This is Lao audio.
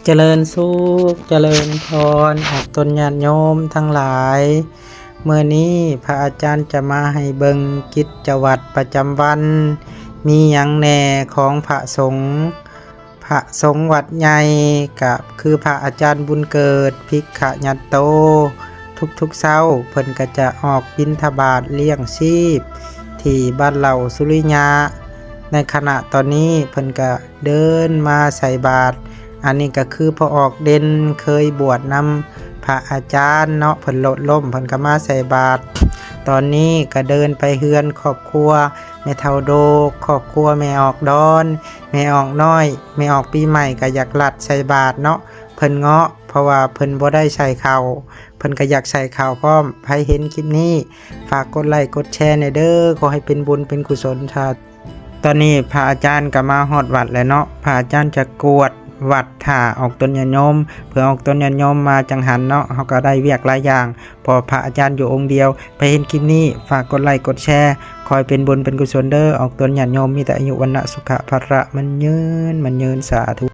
ຈະເລີນສຸກ ຈະເລີນພອນ ອອກຕົນຍາດໂຍມທັງຫຼາຍ. ມື້ນີ້ພະອາຈານຈະມາໃຫ້ເບິ່ງກິດຈະວັດປະຈຳວັນ ມີຫຍັງແດ່ຂອງພະສົງ. ພະສົງວັດໃຫຍ່ ກະຄືພະອາຈານບຸນເກີດ ພິກຂະຍັດໂຕ ທຸກໆເຊົ້າ ເພິ່ນກະຈະອອກບິນທະບາດລ້ຽງຊີບ ທີ່ບ້ານເຫຼົ່າສຸລິຍະ. ໃນຂະນະຕອນນີ້ເພິ່ນກະເດີນມາໃສ່ບາດ. ອັນນີ້ກະຄືພໍ່ອອກເດັ່ນ ເຄີຍບວດນຳພະອາຈານເນາະ ເພິ່ນລົດລົ້ມ ເພິ່ນກະມາໃສ່ບາດ. ຕອນນີ້ກະເດີນໄປເຮືອນຄອບຄົວແມ່ເຖົ້າໂດກ ຄອບຄົວແມ່ອອກດອນ ແມ່ອອກນ້ອຍ ແມ່ອອກປີໃໝ່ກະຢາກລັດໃສ່ບາດເນາະ ເພິ່ນເງາະ ເພາະວ່າເພິ່ນບໍ່ໄດ້ໃສ່ເຂົ້າ ເພິ່ນກະຢາກໃສ່ເຂົ້າພ້ອມ. ໃຜເຫັນຄລິບນີ້ ຝາກກົດໄລກົດແຊແດ່ເດີ ຂໍໃຫ້ເປັນບຸນເປັນກຸສົນ. ຕອນນີ້ພະອາຈານກະມາຮອດວັດແລ້ວເນາະ ພະອາຈານຈະກວດວັດຖ້າອອກຕົນຍາດໂຍມ ເພື່ອອອກຕົນຍາດໂຍມມາຈັງຫັນເນາະ ເຮົາກະໄດ້ວຽກຫຼາຍຢ່າງ ເພາະພະອາຈານຢູ່ອົງດຽວ. ໃຜເຫັນຄລິບນີ້ ຝາກກົດໄລກົດແຊ ຂໍໃຫ້ເປັນບຸນເປັນກຸສົນເດີ ອອກຕົນຍາດໂຍມມີແຕ່ອາຍຸວັນນະສຸຂະພະລະ ໝັ້ນຍືນ ໝັ້ນຍືນ ສາທຸ.